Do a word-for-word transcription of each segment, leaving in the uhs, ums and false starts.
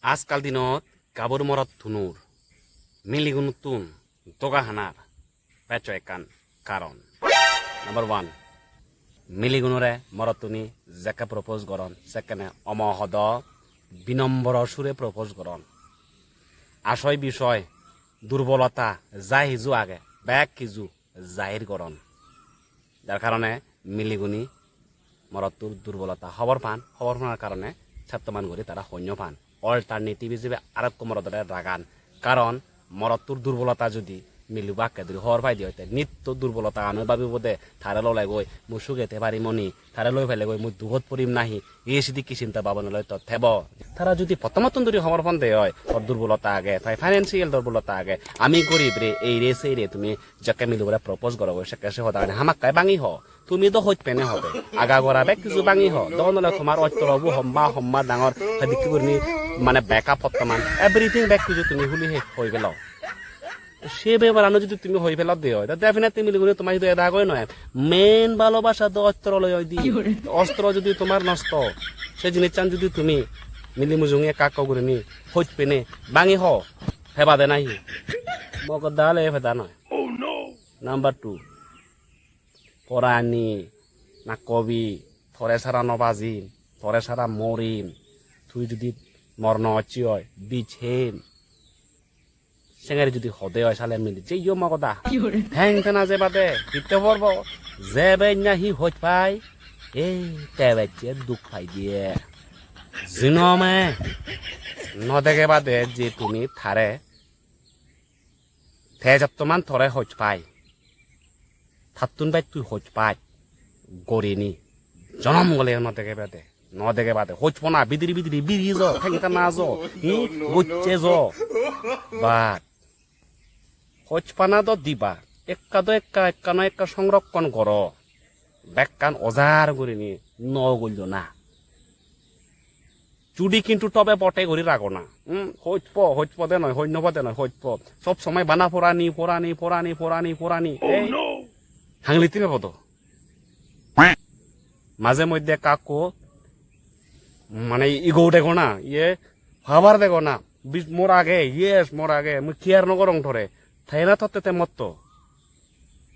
Ajkal dinot gabur morottunor, miligunottun doga hanar peccho ekkan karon. Number one, miligunore morottuni jekke propose goron, sekkene omohodo binomboro sure propose goron. Asoy bisoy durbolota ja hiju age, bek hiju jahir goron. Jar karone miligune morottur durbolota hobor pan, hobor panar karone settoman guri tara honyo pan. Alternative ijebe arekko morodore ragan. Karon morottur durbolota judi milibo akke duri hobor paide oite, nitto durbolota ano babibode, tare lolegoi, mui suge te parim oni, tare loi pelegoi mui dugot porim nahi, ei sidikke sinta babona loi to thebo. Tara judi pottomottun duri hobor pon de oi, tor durbolota age, tai financial durbolota age, ami gorib re, ei re, sei re, tumi jekke milibore propose gorogoi, sekke se hodagani hamakkai bangi ho. Tumi do hoj pene hobe. Aga gora bek kiju bangi ho. Dogon ole tomar ottoro bu homba, homba dangor, hedikke gurinei mane backup hottoman. Everything bek kiju tumi huli he-, hoi pelo. Se beparano jodi tumi hoi pelo de oi, ta definitely miligune tomar idu eda goi noi. Main bhalobasa do ottoro loi oi di. Ostro jodi tomar nosto, se jinissan jodi tumi mili mujunge ekka ekka gurinei hoj pene bangi ho, heba de nahi? Mogodda ole peda noi. Number two. Porani, na kobi, tore sara no bajim, tore sara morim, tui judi mor no occhi oi, bij hem. Sengeri judi hode oi sale mili, je iyo mogoda. Heng tena jebade, hitte porbo, jebe nahi hoj pai, ei tebecche duk pai diye. Jinome, no dege bade je tumi tare, te jottoman tore hoj pai. Tattun bej tui hoj paj gorini. Jonom gole no dege bade. No dege bade. Hoj pona bidiri bidiri biri jo, thengta na jo, hi? Gocche jo. But hoj pana do diba. Ekka do ekka, ekka na ekka songrokkon goro. Bekkan ojar gurinei no gullo na. Judi kintu tobe bote guri rago na. Hmm, hojpo, hojpo de noi, hoj no bo de noi, hojpo. Sob somoi bana porani, porani, porani, porani, porani. Ei, hangli tine bodo. Maje moddhe kakko, mane ego dego na, iye, power dego na. Bis mor age, yes, mor age, mui care no gorong tore. Te na totte te motto.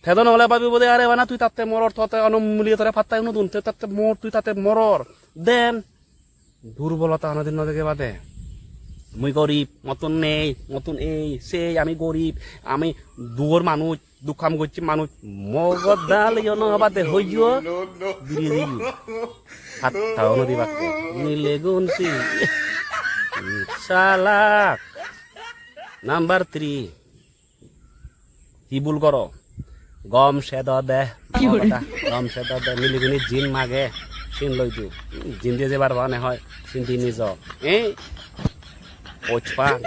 Te do nole babibo de, are bana tui tatte moror, totte ono muliye tore patta no dun, te tatte mor, tui tatte moror. Den durbolota honodin no dege bade. Mui gorib, mottun nei, mottun ei, sei, ami gorib, ami duor manuj, duk ham gocche manuj, mogodda leyo no bade hoyo, diriye diyo. Patta no dibatte. Milegun si. Salak. Number three. Hi bul goro? Gom sedo de. Ki hore? Gom sedo de. Miligune jin mage. Sin loi du. Jin diye jebar bane hoi. Sin di nijo. Eh? Hojpan.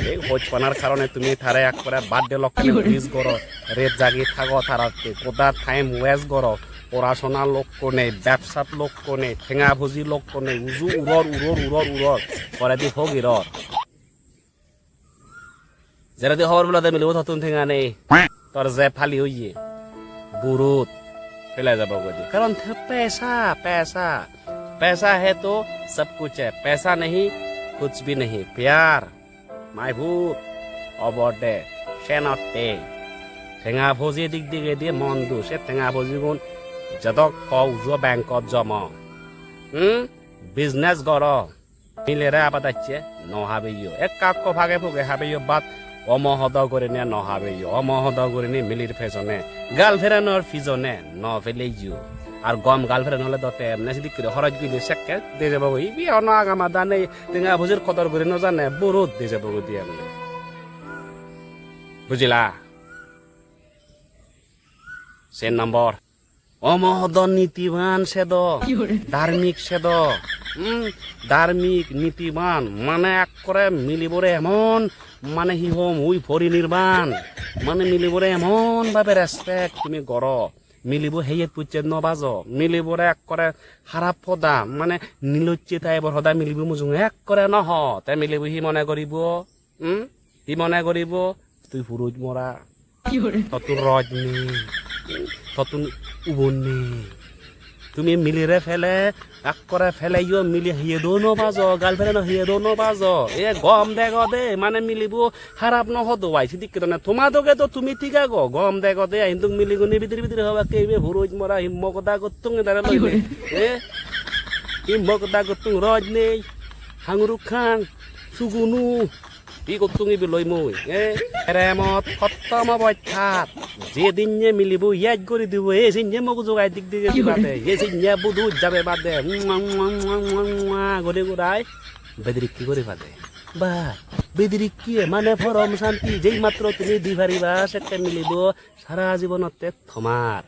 Ei hojpanar karone tumi tare ekkore birthday lokkene wish goro. Ret jagi thago taratte. Goda time waste goro. Porasona lokko nei, bebsat lokko nei, tenga puji lokko nei. Uju uror, uror, uror, uror. Poredi hogiror. Jeredi hobor pelode milibo tottun tenga nei. Tor je pali oye. Burot. Pele jabo goi di. Karon te pesa, pesa. Pesa hai to sab kuch hai. Pesa nahi, kuch bhi nahi. Pyar. Mai put. Obode. Senotte. Tenga puji dik dige di mon du. Se tenga pujigun jedok po ujo bankot jomo. Hmm? Business goro. Milere abadacche no habeyo. Ekka ekko page puge habeyo, but omohodo gurinei no habeyo. Omohodo gurinei milir pejone, girlfriendor pijone no peleyo. Ar gom girlfriend ole do te emne sidikke guri horoj guri sekke de jebo goi. Ibe hono agama da nei, tenga pujir kodor guri no jane, burot de jebo goi di emne. Bujila? Sen nombor. Omohodo nitiban sedo, dharmik sedo, hmm, dharmik nitiban, mane ekkore milibore emon, mane hi hom ui porinirban, mane milibore emon babe respect tumi goro, milibo heyet puchet no bajo, milibore ekkore harap hoda, mane nilocche type-or hoda milibo mujunge ekkore no ho, te milibo hi mone goribo? Hmm? Hi mone goribo? Tui puruj mora. Tottun roj nei. Tottun ubon nei. Tumi milire pele, akkore peleyo mili hiye do no bajo, girlfriend hiye do no bajo. E gom dego de, mane milibo harap no hodo ai, sidikke done. Toma doge do tumi thik ago, gom dego de, hintu miligune bidire bidire hobakke ibe huruj mora himmo goda gottung edare loi. E? Himmo goda gottung roj nei, hanguruk hang, sugunu. Hi gottung ibe loi mui, eh? Premot hottom obosthat. Jedinne milibo yej guri dibo, eh, sinne mogu jogai dik dige dibade. Eh, sinne budu jabe bade. Mua, mua, mua, mua, mua, guri gurai. Bedirikki guri pade. Ba, bedirikki mane porom santi. Jei matro tumi di pariba, sekke milibo sara jibonotte tomar.